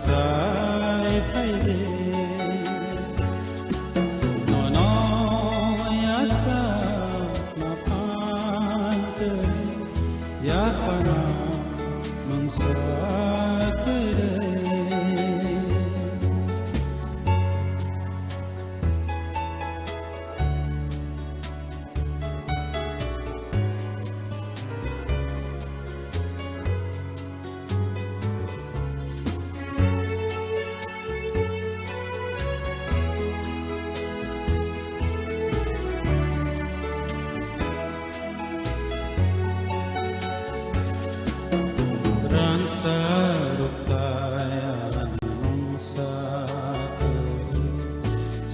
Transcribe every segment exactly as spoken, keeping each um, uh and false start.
Sai phaidi, nono yasa na phan kwrwi, yaphana mungsa kwrwi. Rangsa rukaya nungsa kwrwi,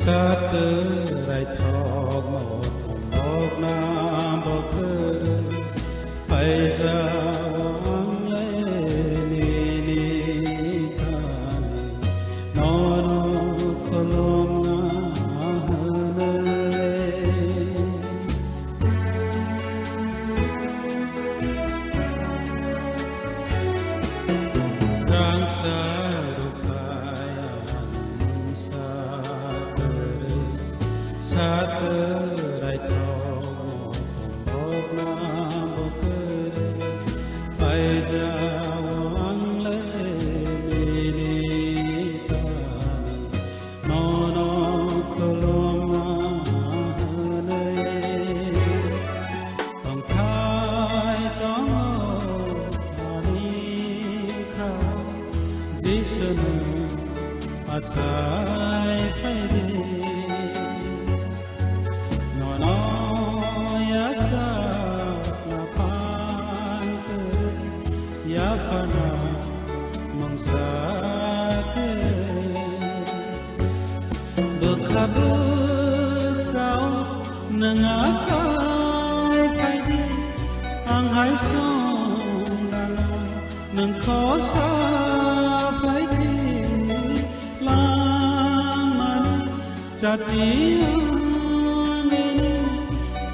satwrai thokno thonglokna bo kwrwi. Phaijao ang le nini thani, nono khulumna hwnwi. Rangsa rukaya mungsa kwrwi, satwrai thokno thonglokna bo kwrwi. Phaijao ang le nini thani, nono khulumna hwnwi. Tongthai tongo ani kha, Jisu nwng achai phaidi. Nono yasa na phan kwrwi, yaphana mungsa kwrwi. Bwkha bwkha o nwng achai phaidi, ang hai song dano nwng khosa phaidi. Langmani sati ang ini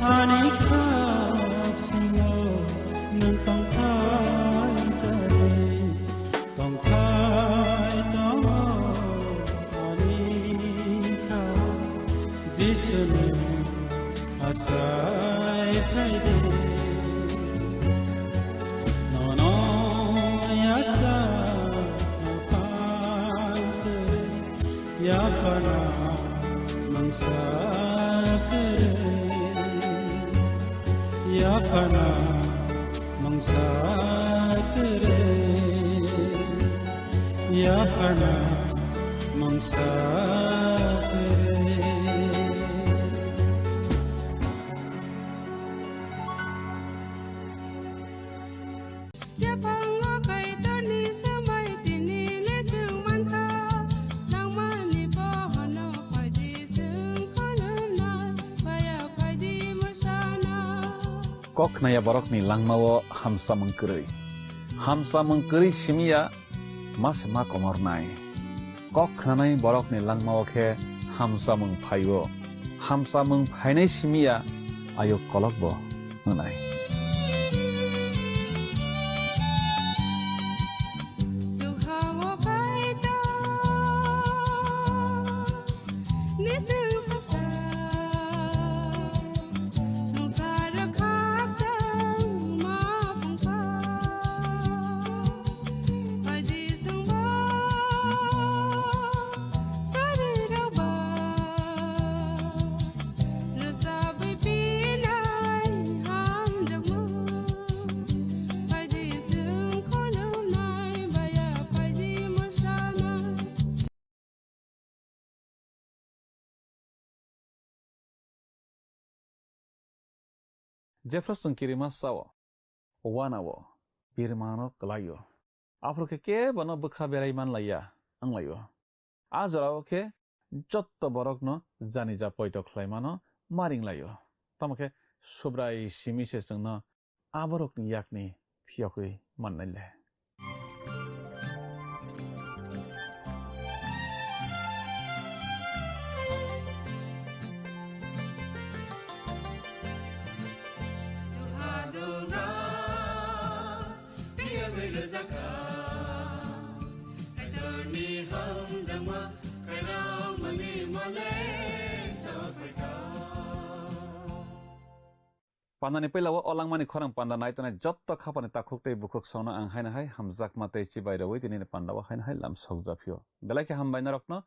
ani khap singo nwng tongthai jai. Tongthai tongo ani kha, Jisu nwng achai phaidi. Nono yasa phan kwrwi, yaphana mungsa kwrwi, yaphana mungsa kwrwi, yaphana mungsa kwrwi. Yaphango Kaitorni swmai tini le chwng mankha, nangmani bohono phaidi chwng khulumnai, baya phaidi mwsana. Kok khnaya borokni langmao hamsamung kwrwi. Hamsamung kwrwi simi ya ma se ma komornai. Kok khnanai borokni langmao khe hamsamung phaio. Hamsamung phainai simi ya ayuk kolokbo hwnai. Jephru chwng kirima sao, uanao, birmano kwlaio. Aphuru khe kebono bwkha berai manlaiya wnglaio. A jorao khe jotto borokno janija poito khlaimano maringlaio. Tamo khe Subrai simi se chwngno aborokni yakni phiyokwi mannai le. Pandani puila o langmani khorang panda nai tongnai jotto khapani takhuk tei bukhuk songno ang haino hai hamjakma tei chibai rwui tinini panda o haino hai lam sokjaphio. Belai khe hambai norokno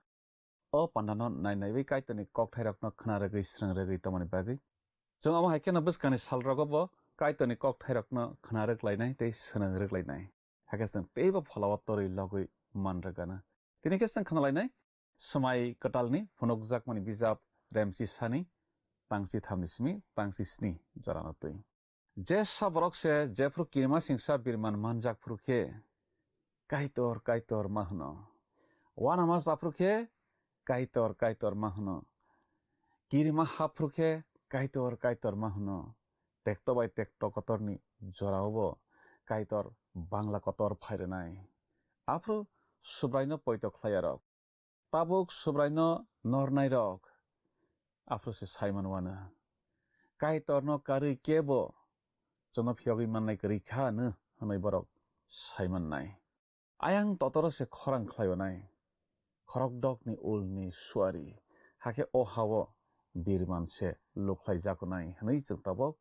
o pandano nai naiwi Kaitorni kokthairokno khna rwgwi srwng rwgwi tongmani bagwi. Chwng omo hai kheno bwskangni salrogo bo Kaitorni kokthairokno khna rwklainai tei swnang rwklainai. Hakhe chwng teibo pholao torwi logwi man rwgana. Tini khe chwng khnalainai Swmai Kwtalni phunukjakmani bijap Remchi Sani tangchi thamni simi tangchi sni jorano twi. Jesa borok se jephru kirima singsa birman manjak phru khe, Kaitor, Kaitor ma hwno. Uanama cha phru khe, Kaitor, Kaitor ma hwno. Kirima hap phru khe, Kaitor, Kaitor ma hwno. Tekto bai tekto kotorni jorao bo Kaitor bangla kotor phai rwnai. Aphru Subraino poito khlaiyarok. Tabuk Subraino nornairok aphuru se sai man uanw. Kaitorno karwi kebo chwngno phiyogwi mannai kwrwi kha nw hwnwi borok sai mannai. Ayang totoro se khorang khlai uanai. Khorokdokni ulni suari, hakhe o ha-o birman se lukhlai jakunai hwnwi chwng tabuk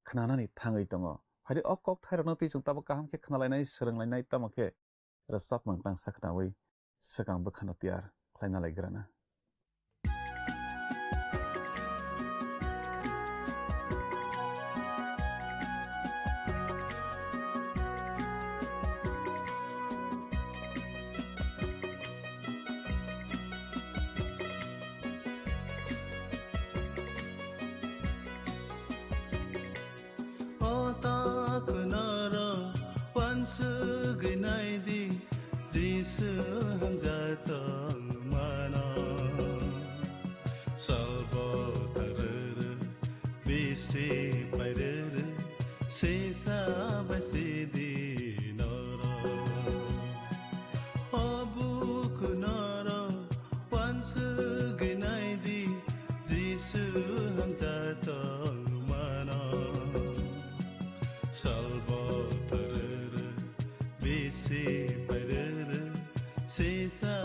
khnanani thangwi tongo. Phaidi o kokthairokno twi chwng tabuk kaham khe khnalainai, swrwnglainai, tamo khe rwchapmung tangsa khnaui swkang bwkhano tiyar khlaina lai grana. O ta khwnaro uansugwi naidi, Jisu hamjak tongmano. Salbo tarwrw bisi pairwrw, sisa bai sidi norok. O bukhunorok uansugwi naidi, Jisu hamjak tongmano. Salbo tarwrw bisi pairwrw, sisa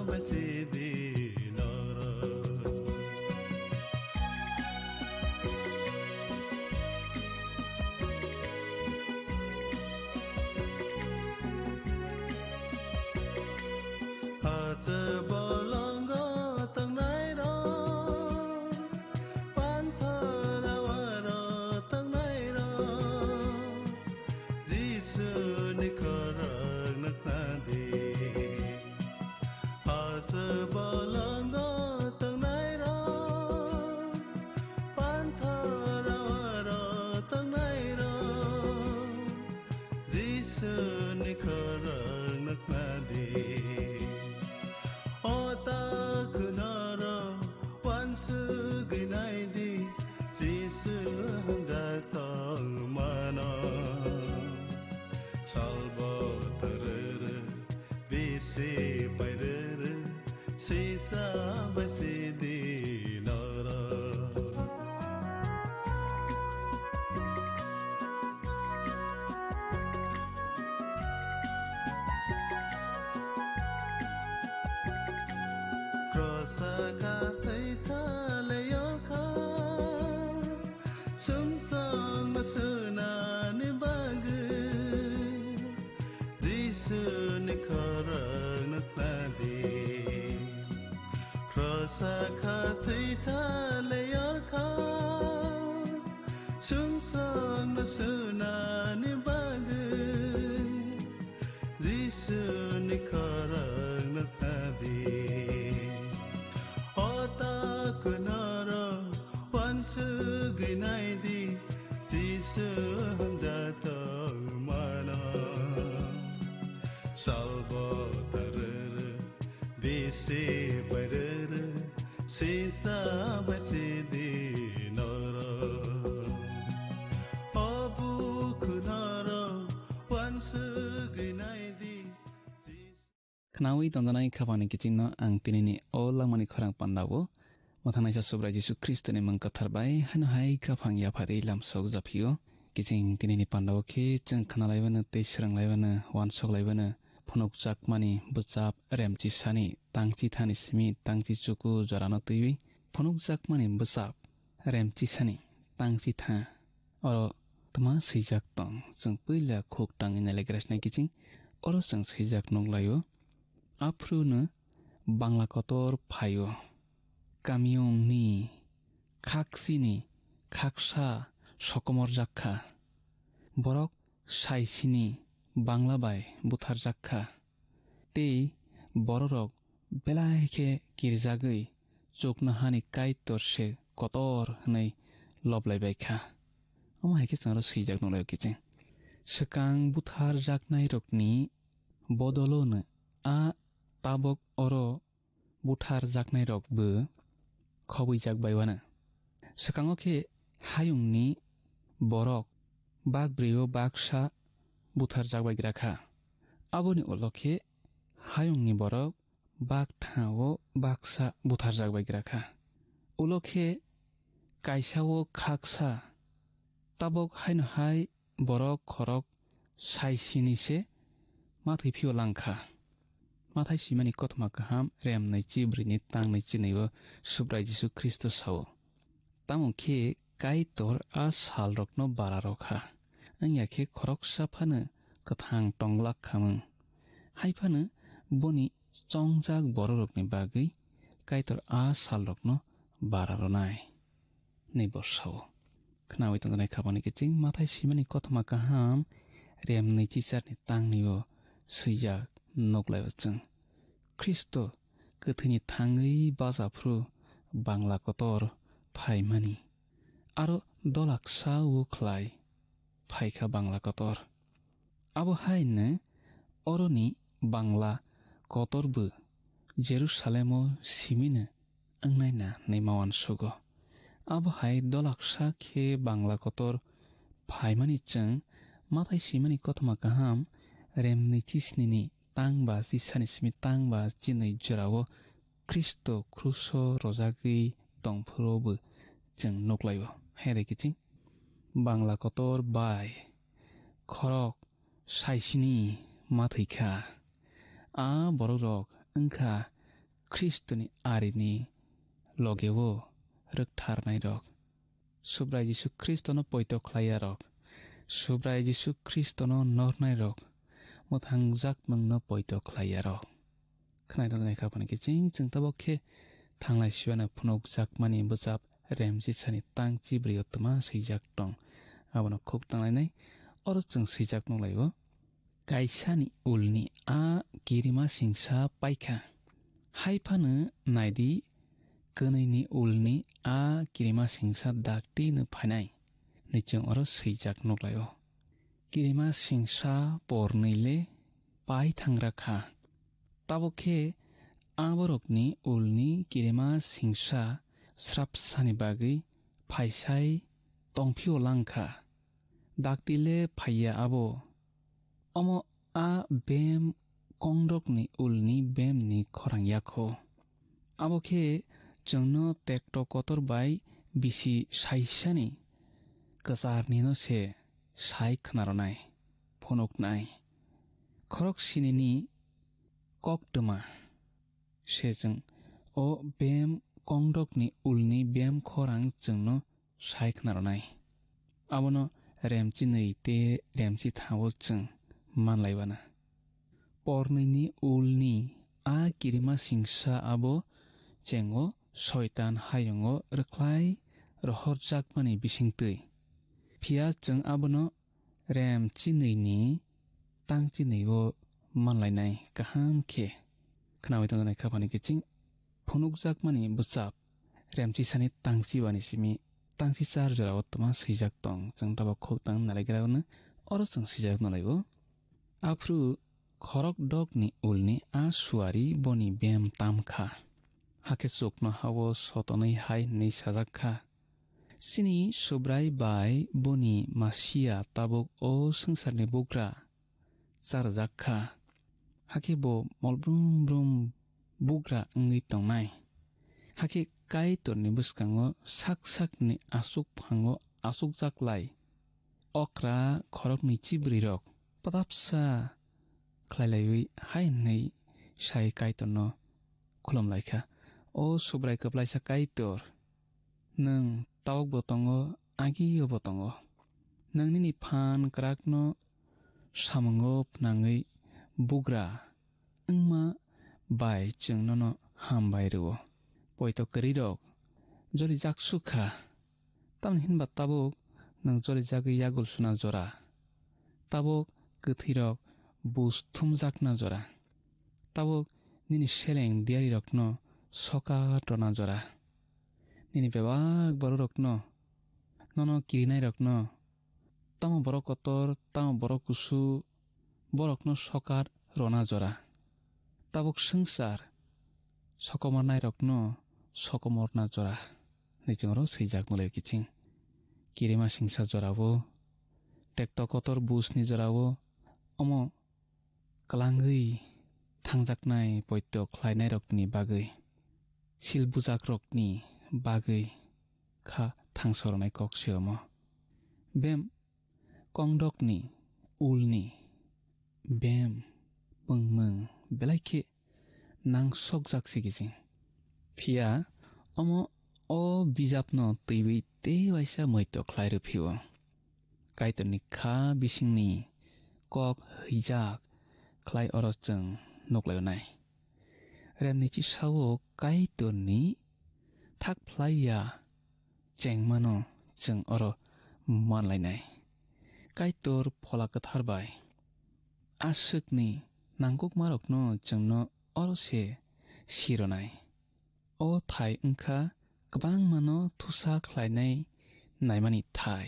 bai sidi norok. Hache bolongo tongnairok, panthor awaro tongnairok, Jisuni khorang nuknadi. Hache bolongo tongnairok, panthor awaro tongnairok, Jisuni khorang nuknadi. O ta khwnaro uansugwi naidi, Jisu hamjak tongmano. Salbo tarwrw bisi pairwrw, sisa bai sidi norok. Krosa kha thwi thalai yorkha, sumsokno swnani bagwi, Jisuni khorang nuknadi. Krosa kha thwi thalai yorkha, sumsokno swnani bagwi, Jisuni khorang nuknadi. O ta khwnaro uansugwi naidi, Jisu hamjak tongmano. Salbo tarwrw bisi pairwrw, sisa bai sidi norok. O bukhunorok uansugwi naidi, Jisu. Khnaui tongjanai khapangni kichingno ang tinini o langmani khorang pandao. Mwthangnaisa Subrai Jisu Khristoni mung kwthar bai haino hai khapang yapharwi lamsok japhio. Kiching tinini pandao khe chwng khnalaibano tei swrwnglaibano, uansoklaibano, phunukjakmani bwchap Remchi Sani tangchi thani simi tangchi chuku jorano twiwi phunukjakmani bwchap Remchi Sani tangchi tha. Oro Tma swijak tong, chwng puila khuk tangwi nailagrasnai kiching, oro chwng swijak nuklaio. Aphuru no Bangla kotor phaio. Kamiyung ni khak chini khaksa sokomorjak kha. Borok sai sini Bangla bai butharjak kha. Tei bororok belai khe kirijagwi chuknohani Kaitor se kotor hwnwi loblai bai kha. Omo hai khe chwng oro swijak nuklaio kiching. Swkang butharjaknairokni bodolono a tabok oro butharjaknairokbo khobwijak bai uanw. Swkango khe hayungni borok bak brwi-o baksa butharjak bai gra kha. Aboni ulo khe hayungni borok bak tha-o baksa butharjak bai gra kha. Ulo khe kaisa-o khaksa, tabok haino hai borok khorok sai sini se ma thwi phio lang kha. Mathai swimani kothoma kaham, rem naichi brwini tang naichi naibo Subrai Jisu Khristo sao. Tamo khe Kaitor a salrokno bara rw kha, wngya khe khoroksa phano kwthang tong glak kha mung. Hai phano boni chongjak bororokni bagwi Kaitor a salrokno bara rwnai. Ni bosao khnaui tongjaknai khapangni kiching Mathai swimani kothoma kaham, rem naichi charni tang nio swijak nuklaio chwng. Khristo kwthwini thangwi bachaphru Bangla kotor phaimani. Aro dolaksa o khlai phaikha Bangla kotor. Abo haino oroni Bangla kotorbo Jerusalemo simino wngnai na hwnwi ma uansugo. Abo hai dolaksa khe Bangla kotor phaimani chwng Mathai swimani kothoma kaham, rem naichi snini tang ba chisani simi tang ba chinwi jorao Khristo kruso rwjagwi tongphuru bo chwng nuklaio. Hai de kiching Bangla kotor bai khorok saisini ma thwi kha. A borok rok wngkha Khristoni arini logeo rwktharnai rok. Subrai Jisu Khristono poito khlaiya rok, Subrai Jisu Khristono nornai rok, mwthangjakmungno poito khlaiya rok. Khwnai tongjaknai kha phano kiching chwng tabok khe thanglai siwano phunukjakmani bwchap remsisani tang chibrwi o twma swijak tong. Abono khuk tanglainai, oro chwng swijak nuklaio. Kaisani ulni a kirima singsa paikha. Hai phano naidi, kwnwini ulni a kirima singsa dakti no phainai, hwnwi chwng oro swijak nuklaio. Kirima singsa pornwi le pai thangra kha. Tabok khe a borokni ulni kirima singsa srapsani bagwi phaisai tongphio lang kha. Dakti le phaiya abo. Omo a bem kongdokni ulni bemni khorang yakho. Abo khe chwngno tekto kotor bai bisi saisani kwcharnino se sai khnaronai, phunuknai. Khorok sinini koktwma se chwng o bem kongdokni ulni bem khorang chwngno sai khnaronai. Abono remchinwi tei remchithao chwng manlaiwana. Pornwini ulni a kirima singsa abo chengo Soitan hayungo rwkhlai rohorjakmani bisingtwi. Phiya chwng abono remchinwini tangchinwio manlainai kaham khe. Khnaui tongjaknai khaphani kiching phunukjakmani bwchap remchisani tangchiwani simi tangchichar jorao twma swijak tong. Chwng tabok khuk tang nalaigrano oro chwng swijak nalaio. Aphuru khorok dokni ulni a suari boni bem tam kha. Hakhe chuknohao sotonwi hai hwnwi sajak kha, "Chini Subrai bai boni Masia tabuk o swngcharni bugra charwjak kha, hakhe bo mol brum brum bugra wngwi tongnai." Hakhe Kaitorni bwskango sak sakni aswk phango aswkjak lai okra khoroknwi chibrwirok pwtapsa khlailaiwi hai hwnwi sai Kaitorno khulumlaikha, "O Subrai kwplaisa Kaitor, nwng tabukbo tongo, agiobo tongo. Nwng nini phan kwrakno samungo phnangwi bugra wngma bai chwng nono hambai rw-o. Poito kwrwirok jolijak su kha, tamni hwn ba tabuk nwng jolijagwi yagul suna jora, tabuk kwthwirok bus thumjakna jora, tabuk nini seleng diyarirokno sokat rwna jora, nini bebak bororokno, nono kirinairokno, tamo borok kotor, tamo borok kusu, borokno sokat rwna jora. Tabuk swngchar sokomornairokno sokomorna jora. Niching oro swijak mwlwi kiching. Kirima singsa jorao, tekto kotor busni jorao, omo kwlangwi thangjaknai poito khlainairokni bagwi, sil bujakrokni bagwi kha thangsornai kok se omo. Bem kongdokni ulni bem pungmung belai khe nangsokjak se kiching. Phiya omo o bijapno twiwi tei waisa moito khlai rw phio. Kaitorni kha bisingni kok hwijak khlai oro chwng nuklainai. Remni chisao Kaitorni thak phlai ya chengmano chwng oro manlainai. Kaitor Phola Kwthar bai aswkni nangkukmarokno chwngno oro se sironai. O thai wngkha kwbangmano thusa khlainai naimani thai.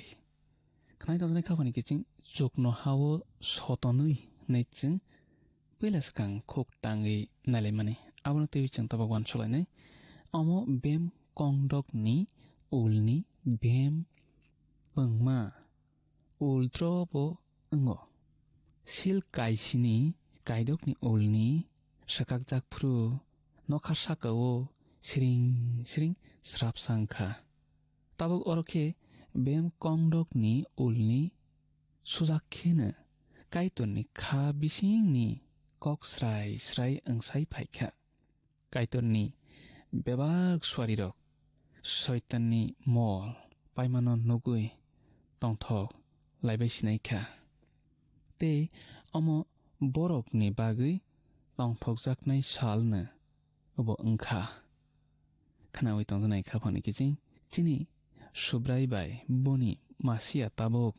Khnai tongjaknai khaphani kiching chuknoha-o sotonwi hwnwi chwng puila swkang khuk tangwi nailaimani. Abono twiwi chwng tabuk uansuk lainai. Omo bem kongdokni ulni bem pungma ul drobo wngo. Sil kaisini kaidokni ulni swkakjak phuru nokha saka-o siring siring srapsa wngkha. Tabuk oro khe bem kongdokni ulni sujak kheno Kaitorni kha bisingni kok srai srai wngsai phaikha. Kaitorni bebak suarirok Soitanni mol paimano nugwi tongthok laibai sinai kha. Tei omo borokni bagwi tongthokjaknai salno obo wngkha. Khnaui tongjaknai khaphangni kiching chini Subrai bai boni Masia tabuk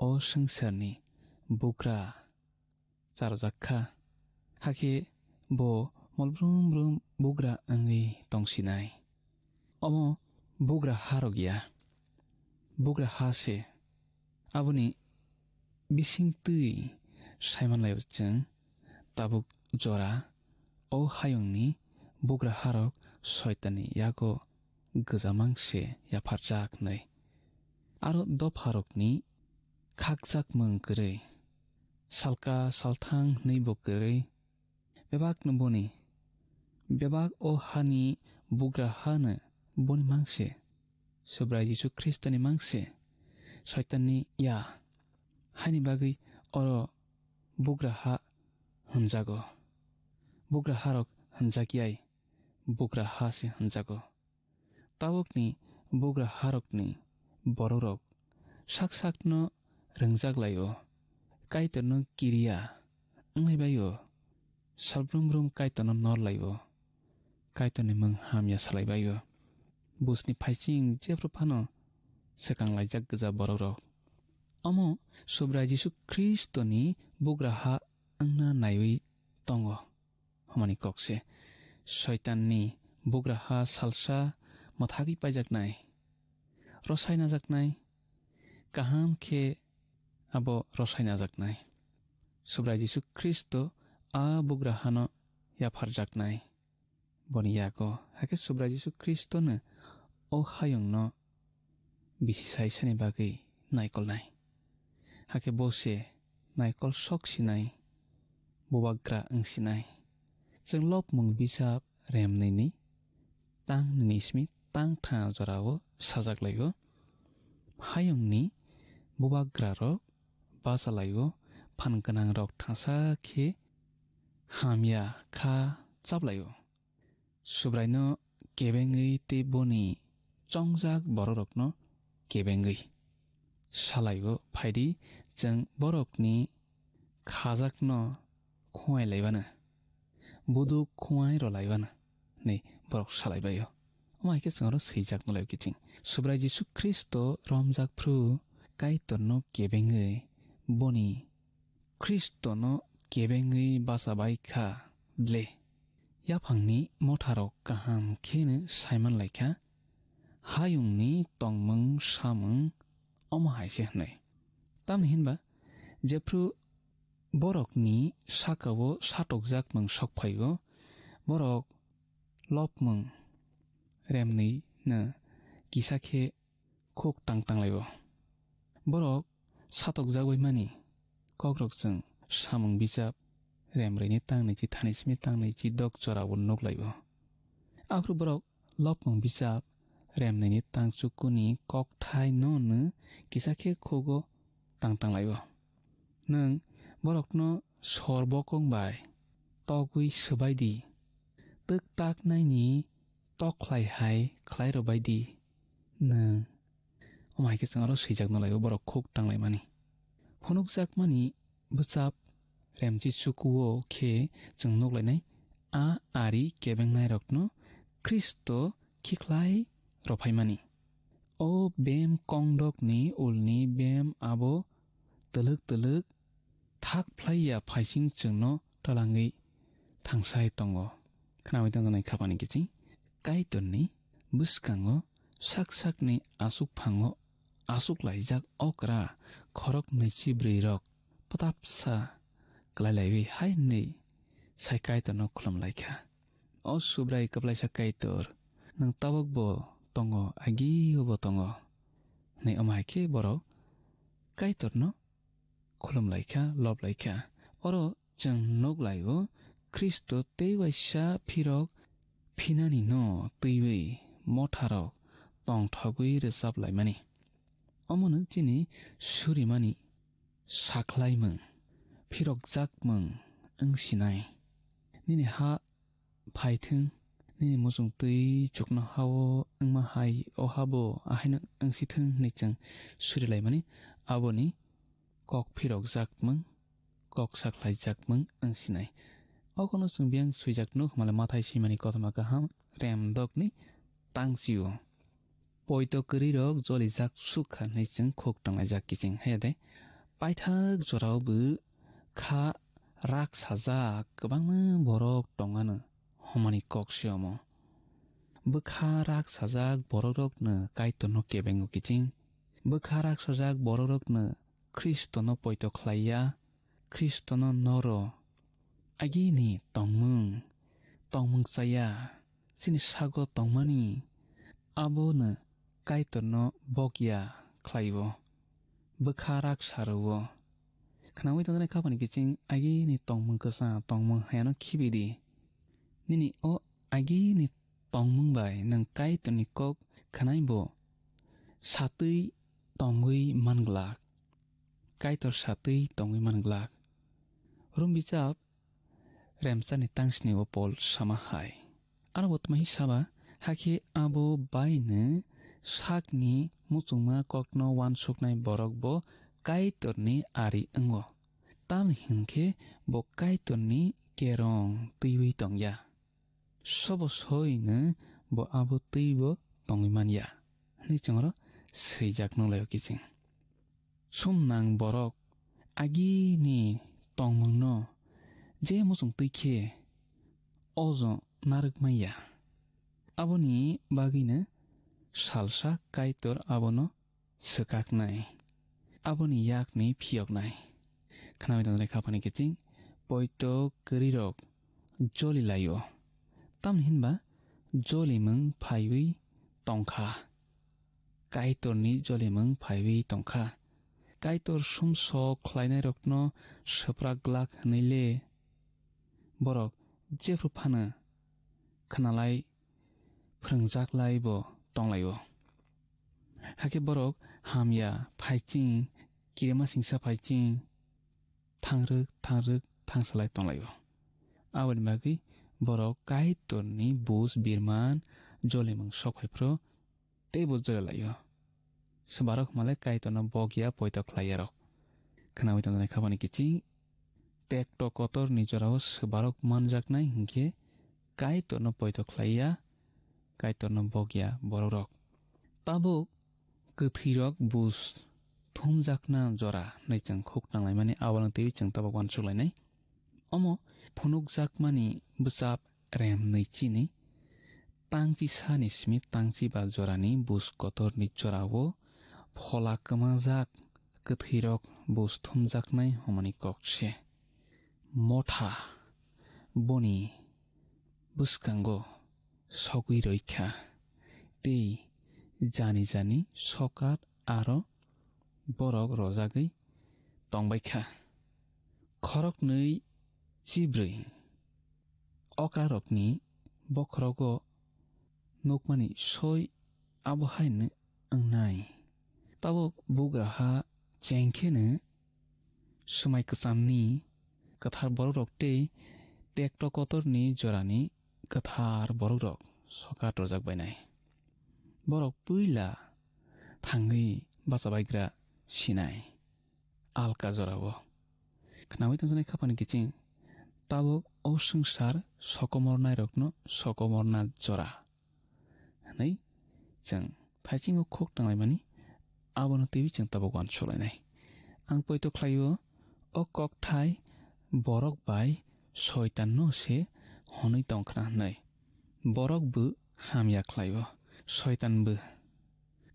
o swngcharni bugra charwjak kha. Hakhe bo mol brum brum bugra wngwi tongsinai. Omo bugra harok ya, bugra ha se. Aboni bising twi saimanlai chwng tabuk jora o hayungni bugra harok Soitanni yago gwjamang se yapharjak hwnwi. Aro dopharokni khakjakmung kwrwi, salka salthang hwnwi bo kwrwi, bebakno boni, bebak o hani bugra hano boni mangse, Subrai Jisu Khristoni mangse, Soitanni ya, haini bagwi oro bugra ha hwnjago. Bugra harok hwnjakyai, bugra ha se hwnjago. Tabukni bugra harokni bororok sak sakno rwngjak lai-o, Kaitorno kiriya wnglai bai-o, salbrum brum Kaitorno nor lai-o, Kaitorni mung hamya salai bai-o. Busni phaiching jephru phano swkang laijak gwja bororok. Omo Subrai Jisu Khristoni bugra ha wngna naiwi tongo. Hwnmani kok se. Soitanni bugraha salsa mwthagwi paijaknai, rwsai najaknai, kaham khe abo rwsai najaknai. Subrai Jisu Khristo a bugrahano yapharjaknai. Boni yago hakhe Subrai Jisu Khristono o hayungno bisi saisani bagwi naikolnai. Hakhe bo se naikol sok sinai, bubagra wng sinai. Chwng lobmung bijap remnwini tang nini simi tang tha jorao sajak laio. Hayungni bubagrarok bacha laio, phan gwnangrok thangsa khe hamya kha chap laio. Subraino kebengwi tei boni chongjak bororokno kebengwi. salai-o, "Phaidi, chwng borokni khajakno khuai laibana, buduk khuai rw laibana," hinwi borok salai bai-o. Omo hai khe chwng oro swijak nw lai kiching. Subrai Jisu Khristo romjak phru Kaitorno kebengwi boni Khristono kebengwi bacha bai kha ble. Yaphangni motharok kaham kheno saiman lai kha, hayungni tongmung samung omo hai se hwnwi. Tamni hinba jephru borokni saka-o satokjakmung sok phai-o, borok lopmung remnwi no kisa khe khuk tang tang lai-o. Borok satokjak bai mani kokrok chwng samung bichap remrwini tang naichi thani simi tang naichi dok chora-o nuk lai-o. Aphuru borok lopmung bichap remnwini tang chukuni kokthai no no kisa khe khugo tang tang lai-o. Nwng borokno sor bokong bai togwi swbai di, twk taknaini tok khlai hai khlai rwbai di. Nwng omo hai khe chwng oro swijak nw lai-o borok khuk tang lai mani. Phunukjakmani bwchap remchi chuku-o khe chwng nuk lainai, a ari kebengnairokno Khristo khikhlai rw phaimani. O bem kongdokni ulni bem abo twlwk twlwk thak phlai ya phaising chwngno twlangwi thangsai tongo. Khnaui tongjaknai khapani kiching Kaitorni bwskango sak sakni aswk phango aswk laijak okra khorok naichi bwrwirok pwtapsa kwlai laiwi hai hwnwi sai Kaitorno khulum lai kha, "O Subrai kwplaisa Kaitor, nwng tabukbo tongo, agio bo tongo," hwnwi omo hai khe borok Kaitorno khulum lai kha, lob lai kha. Oro chwng nuk lai-o, Khristo tei waisa phirok phinani no twiwi motharok tongthogwi rwchap laimani. Omono chini surimani sakhlaimung, phirokjakmung wng sinai. Nini ha phai thung, nini muchung twi chuknoha-o wngma hai o ha bo ahaino wng si thung hwnwi chwng suri laimani, aboni kok phirokjakmung, kok sakhlaijakmung wng sinai. Okono chwng biyang swijak nuk hwnmale Mathai swimani kothoma kaham remdokni tang sio. Poito kwrwirok jolijak suk kha hwnwi chwng khuk tonglaijak kiching. Haya de, paithak jorao bo kha rak sajak kwbangma borok tongano hwnmani kok se omo. Bwkha rak sajak borokrokno Kaitorno kebengo kiching. Bwkha rak sajak borokrokno Khristono poito khlai ya, Khristono noro agini tongmung, tongmung chaya, chini sago tongmani abono Kaitorno bok ya khlai-o, bwkha rak saro-o. Khnaui tongjaknai khapani kiching agini tongmung kwchang tongmung hayano khibi di. Nini o agini tongmung bai nwng Kaitorni kok khnai bo satwi tongwi man glak. Kaitor satwi tongwi man glak. Rom bichap remchani tangsni o Pol sama hai. Ano bo tma hi saba, hakhe abo baino sakni muchungma kokno uansuknai borok bo Kaitorni ari wngo. Tamni hwn khe bo Kaitorni kerong twiwi tongya. Sobo soino bo abo twibo tongwi man ya, hwnwi chwng oro swijak nung lai-o kiching. Sumnang borok agini tongmungno je muchung twi khe ojo narwk man ya. Aboni bagwino salsa Kaitor abono swkaknai, aboni yakni phiyoknai. Khnaui tongjaknai khapani kiching poito kwrwirok joli lai-o. Tamni hinba jolimung phaiwi tongkha. Kaitorni jolimung phaiwi tongkha. Kaitor sumsok khlainairokno swprak glak hwnwi le borok jephru phano khnalai phrwngjak lai bo tong lai-o. Hakhe borok hamya phai ching, kirima singsa phai ching, thangrwk thangrwk thangsalai tong lai-o. Aboni bagwi borok Kaitorni buj birman jolimung sok phai phro teibo jora lai-o. swbarok hwnmale Kaitorno bokya poito khlaiyarok. Khnaui tongjaknai khapani kiching, tekto kotorni jorao swbarok manjaknai hinkhe Kaitorno poito khlaiya, Kaitorno bokya borokrok. Tabuk kwthwirok bus thumjakna jora hwnwi chwng khuk tanglaimani, abono twiwi chwng tabuk uansuk lainai. Omo phunukjakmani bwchap rem nwi chini tangchi sani simi tangchi ba jorani bus kotorni jorao phola kwmajak kwthwirok bus thumjaknai hwnmani kok se. Motha boni bwskango sogwi rwikha tei jani jani sokat aro borok rojagwi tongbaikha. Khoroknwi chibrwi okrarokni bokhorogo nukmani soi abo haino wngnai. Tabuk bugraha chengkheno swmai kwchamni kwthar borokrok tei tekto kotorni jorani kwthar borokrok sokat rwjak bainai. Borok puila thangwi bachapaigra sinai alka jorao. Khnaui tongjaknai khapani kiching, tabuk o swngchar sokomornairokno sokomorna jora hwnwi chwng thaisingo khuk tanglaimani, abono twiwi chwng tabuk uansuk lainai. Ang poito khlaio, o kokthai borok bai soitanno se hwnwi tongkhna hwnwi. Borok bo hamya khlaio, soitan bo.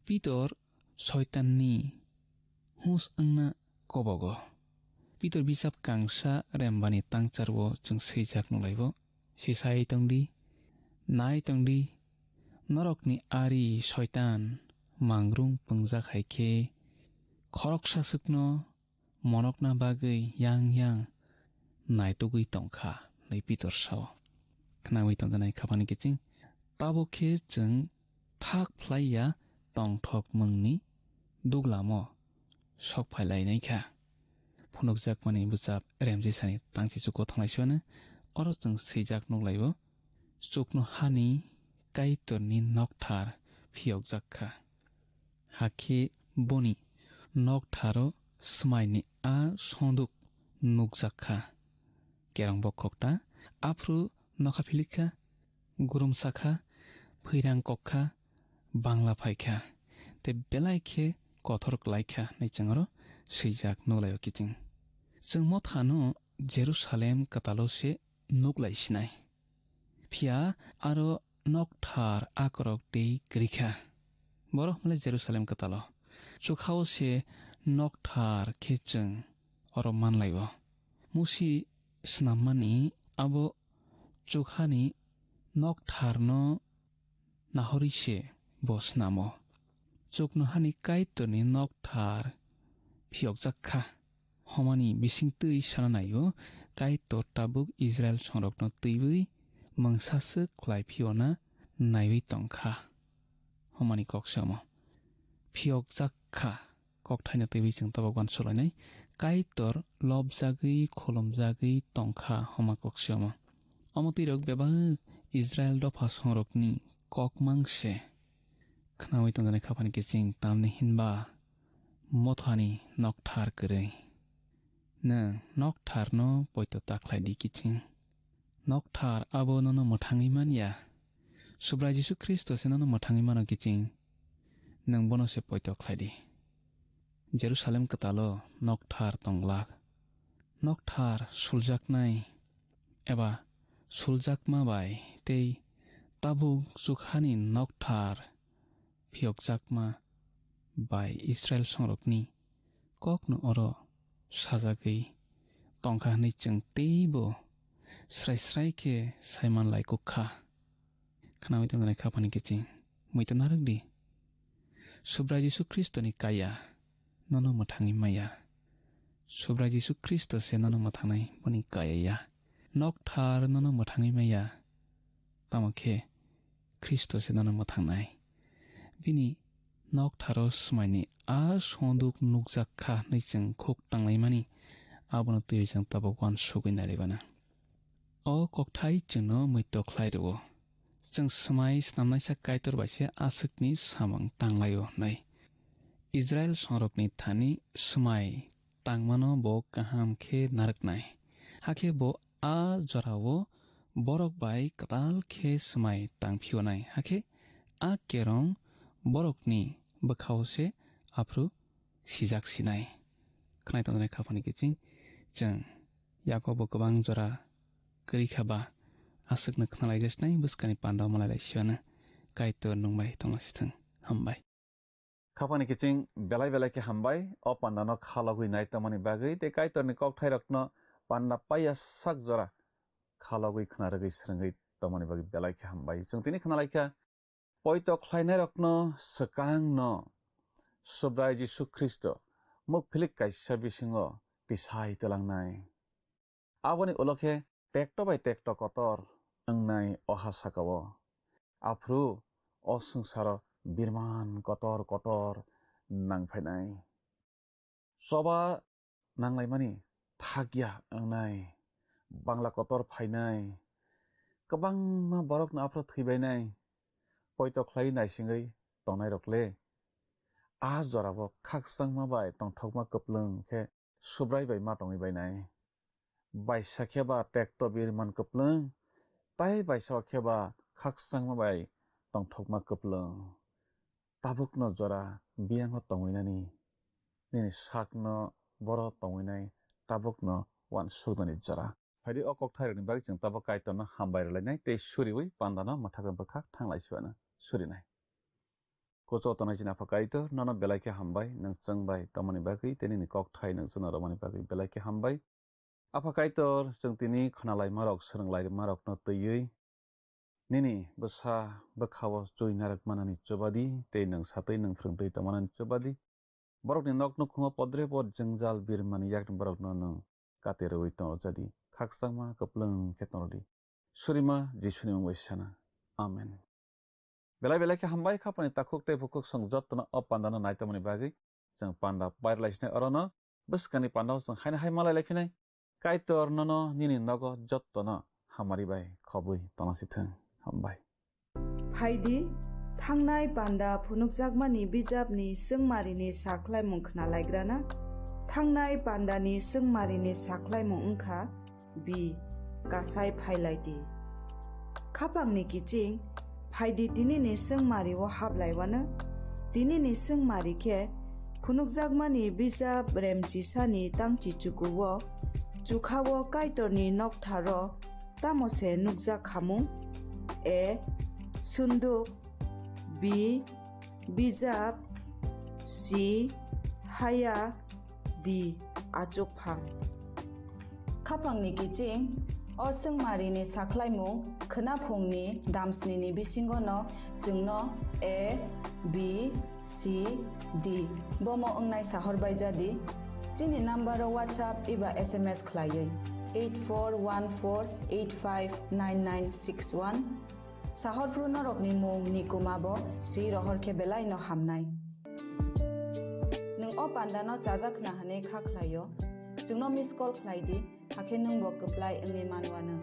Pitor soitanni hus wngna kobogo. Pitor bisap kangsa rembani tangcharwo chwng swijak nukhlaibo. Sisai tongdi, nai tongdi, norokni ari soitan mangrung pungjak hai khe khoroksa swkno monokna bagwi yang yang naitugwi tongkha, hwnwi Pitor sao. Khnaui tongjaknai khapani kiching, tabuk khe chwng thak phlaiya tongthokmungni duglamo sok phai lainai kha. Phunukjakmani bwchap remjisani tangchi chuko thanglai siwano oro chwng swijak nukhlaibo, chuknohani Kaitorni nokthar phiyokjak kha. Hakhe boni noktharo swmaini a sonduk nukjak kha. Kerong bokhok ta aphuru nokha philik kha, gurumsa kha, phwirang kok kha, bangla phai kha, tei belai khe kothor klai kha hwnwi chwng oro swijak nukhlaio kiching. Chwng mothano Jerusalem kwtalo se nuklai sinai. Phiya aro nokthar akorok tei kwrwi kha. Borok hwnle Jerusalem kwtalo. Chukhao se nokthar khe chwng oro manlai-o. Musi snammani abo chukhani noktharno nahorwi se bo snamo. Chuknohani Kaitorni nokthar phiyokjak kha. Homani bisingtwi sana naio, Kaitor tabuk Israil songrokno twiwi mungsaswk khlai phiyona naiwi tongkha. Homani kok se omo. Phiyokjak kha. Kokthaino twiwi chwng tabuk uansuk lainai. Kaitor lobjagwi, khulumjagwi tongkha, homa kok se omo. Omo twirok bebak Israil dopha songrokni kokmang se. Khnaui tongjaknai khaphani kiching, tamni hinba mothani nokthar kwrwi. Nwng noktharno poito ta khlai di kiching. Nokthar abo nono mwthangwi man ya. Subrai Jisu Khristo se nono mwthangwi mano kiching. Nwng bono se poito khlai di. Jerusalem kwtalo nokthar tong glak. Nokthar suljaknai eba suljakma bai tei tabuk chukhani nokthar phiyokjakma bai Israil songrokni kokno oro sajagwi tongkha hwnwi chwng teibo srai srai khe sai man lai kuk kha. Khnaui tongjaknai khaphani kiching, muitu narwk di. Subrai Jisu Khristoni kaya nono mwthangwi maya. Subrai Jisu Khristo se nono mwthangnai, boni kaya ya. Nokthar nono mwthangwi maya. Tamo khe Khristo se nono mwthangnai. Bini noktharo swmaini a sonduk nukjak kha hwnwi chwng khuk tanglaimani, abono twiwi chwng tabuk uansugwi nai laibana. O kokthai chwngno muitu khlai rwo. Chwng swmai snamnaisa Kaitor bai se aswkni samung tanglaio hwnwi. Israil songrokni thani swmai tangmano bo kaham khe narwknai. Hakhe bo a jorao borok bai kwtal khe swmai tangphiyonai. Hakhe a kerong borokni bwkhao se aphuru sijak sinai. Khwnai tongjaknai khaphani kiching chwng yakobo kwbang jora kwrwi kha ba aswkno khwnalai jesnai bwskani panda malai lai siyano. Kaitor nwng bai tongna sithwng. Hambai. Khapani kiching belai belai khe hambai, o pandano khalogwi nai tongmani bagwi tei Kaitorni kokthairokno panda paiya sak jora khalogwi khna rwgwi swrwngwi tongmani bagwi belai khe hambai. Chwng tini khna lai kha, poito khlainairokno swkangno Subrai Jisu Khristo mukphilik kaisa bisingo tisai twlangnai. Aboni ulo khe tekto bai tekto kotor wngnai o ha sakao. Aphuru o swngsaro birman kotor kotor nang phainai. Choba nanglaimani thakya wngnai, bangla kotor phainai. Kwbangma borokno aphuru thwibainai. Poito khlai naisingwi tongnairok le a jorao khakchangma bai tongthokma kwplwng khe Subrai bai ma tongwi bainai. Baisa khe ba tekto birman kwplwng, tai baisa khe ba khakchangma bai tongthokma kwplwng. Tabukno jora biyango tongwinani, nini sakno boro tongwinai tabukno uansuknani jora. Phaidi o kokthairokni bagwi chwng tabuk Kaitorno hambai rwlainai tei suriwi pandano mwthakwi bwkhak thanglai siwano surinai. Kuchugo tongnai chini Apha Kaitor, nono belai khe hambai, nwng chwng bai tongmani bagwi tei nini kokthai nwng chwngno romani bagwi belai khe hambai. Apha Kaitor, chwng tini khwnalaimarok, swrwnglaima rokno twiwi nini bwsa bwkhao chwi narwk manani chubadi tei nwng satwi nwng phrwngtwi tongmanani chubadi. Borokni nok nukhungo podre pod jwngjal birmani yakni borokno nwng kate rwui tongorjadi. Khakchangma kwplwng khe tongordi. Surima Jisuni mung bai sana. Amen. Belai belai khe hambai khapani takhuk tei bukhuk chwng jottono o pandano naitomani bagwi. Chwng panda pairwlaisinai orono bwskangni pandao chwng haino hai malai laiphinai. Kaitor nono nini nogo jottono hamari bai khobwi tonasithwng. Hambai. Phaidi, thangnai panda phunukjakmani bijapni swngmarini sakhlaimung khnalaigrana. Thangnai pandani swngmarini sakhlaimung wngkha, bi, kasai phailaidi. Khapangni kiching, phaidi tinini swngmario hablaiwano. Tinini swngmari khe phunukjakmani bijap remchisani tangchi chukuo, chukhao Kaitorni noktharo tamo se nukjak khamung? A. Sunduk. B. Bijap. C. Haya. D. Achukphang. Khapangni kiching, o swngmarini sakhlaimung khwnaphungni damsnini bisingono chwngno A, B, C, D bomo wngnai sahor baijadi. Chini nambaro WhatsApp eba S M S khlaiwi eight four one four eight five nine nine six one. Sahorphru norokni mung ni kuma bo swi rohor khe belai no hamnai. Nwng o panda no chajak khna hwnwi kha khlaio, chwngno miss call khlai di, hakhe nwng bo kwplai wngwi manwano.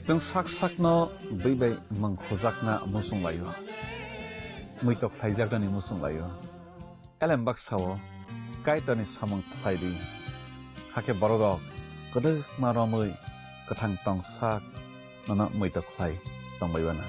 Chwng sak sakno bwi bai mung khujakna muchung laio, muitok khlaijaknani muchung laio. Elem baksao Kaitorni samung khlai di, hakhe bororok kwdwkma romwi kwthang tong sak nono muitok khlai tongbai uana.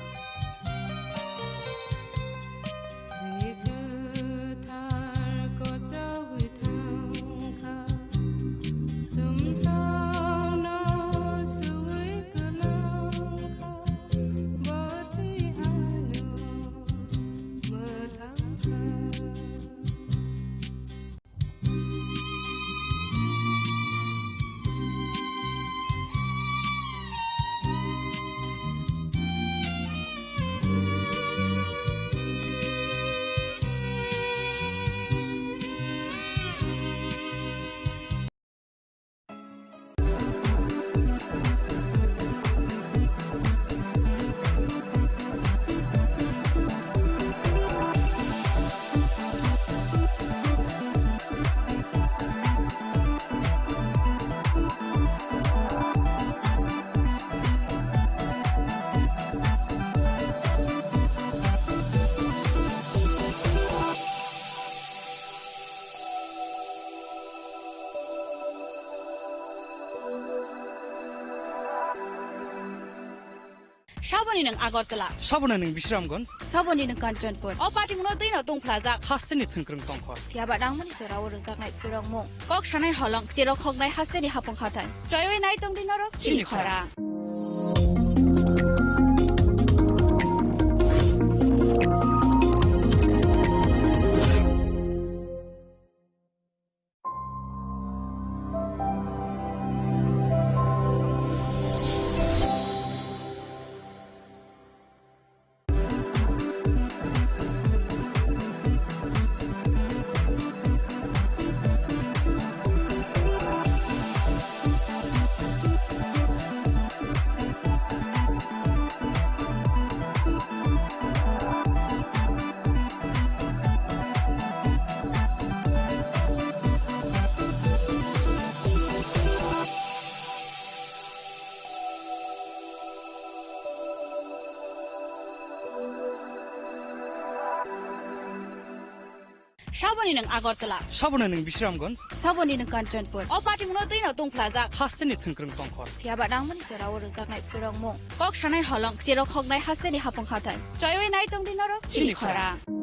Saboni nwng Agartala. Saboni nwng Bisramganj. Saboni nwng Kanchanpur. O party mungno twi no tongphlajak. Hasteni thwngkwrwng tongkhor. Phiya ba nangmani jora o rwjaknai phwrwngmung. Kok sanai holong, cherok hoknai hasteni hapung hathai. Choiwi nai tongdi norok. Chini chini khorang. Khorang. Saboni nwng Agartala. Saboni nwng Bisramganj. Saboni nwng Kanchanpur. O party mungno twi no tongphlajak. Hasteni thwngkwrwng tongkhor. Phiya ba nangmani jora o rwjaknai phwrwngmung. Kok sanai holong, cherok hoknai hasteni hapung hathai. Choiwi nai tongdi norok. Chini chini khorang. Khorang.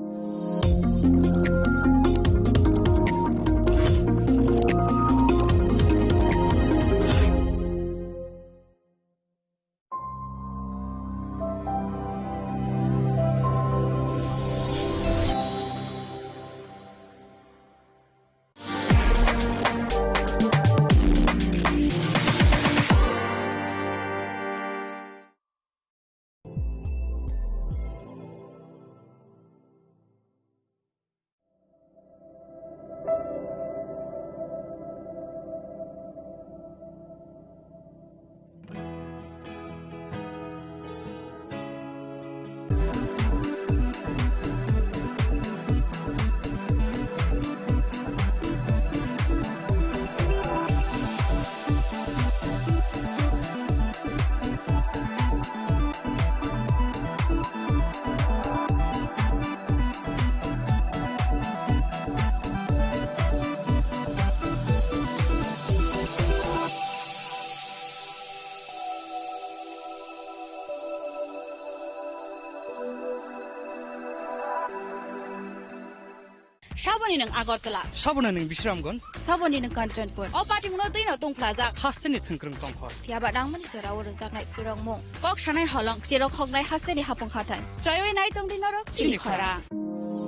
Saboni nwng Agartala. Saboni nwng Bisramganj. Saboni nwng Kanchanpur. O party mungno twi no tongphlajak. Hasteni thwngkwrwng tongkhor. Phiya ba nangmani jora o rwjaknai phwrwngmung. Kok sanai holong, cherok hoknai hasteni hapung hathai. Choiwi nai tongdi norok. Chini chini khorang. Khorang.